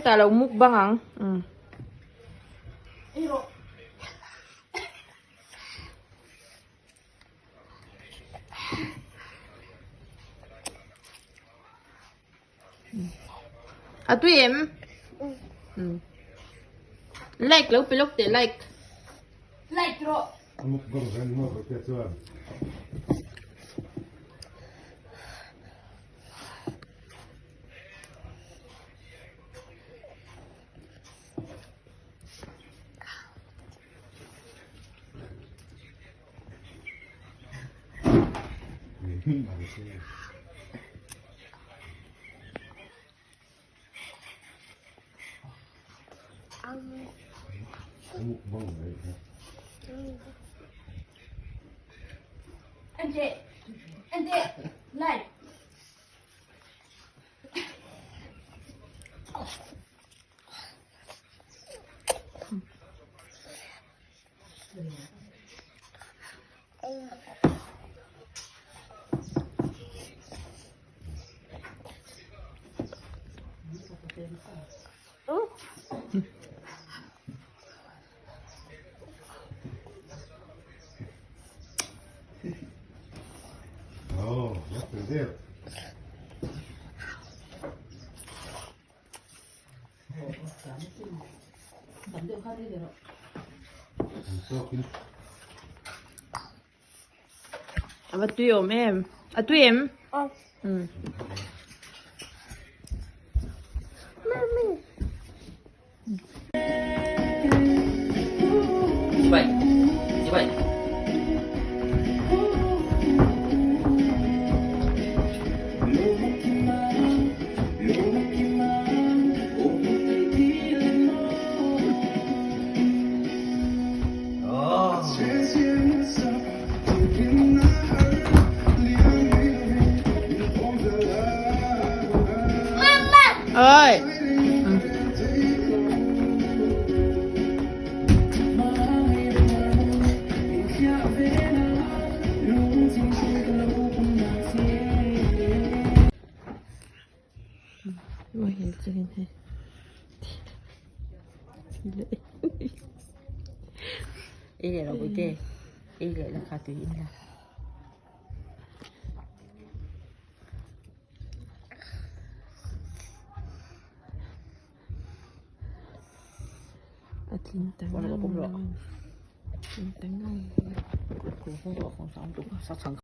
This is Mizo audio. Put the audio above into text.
Hetah lo mukbang ang. Umm. A tui em? Umm. Like lo pe lawk teh like. Like rawh. A mukbang hian maw ka tia chuan. Ente, ente, like. A va tui awm em? A tui em? Umm. Ơi. Ei leh lo pui te ei leh la kha tui in la. A tling ta ngang. Tling ta ngang.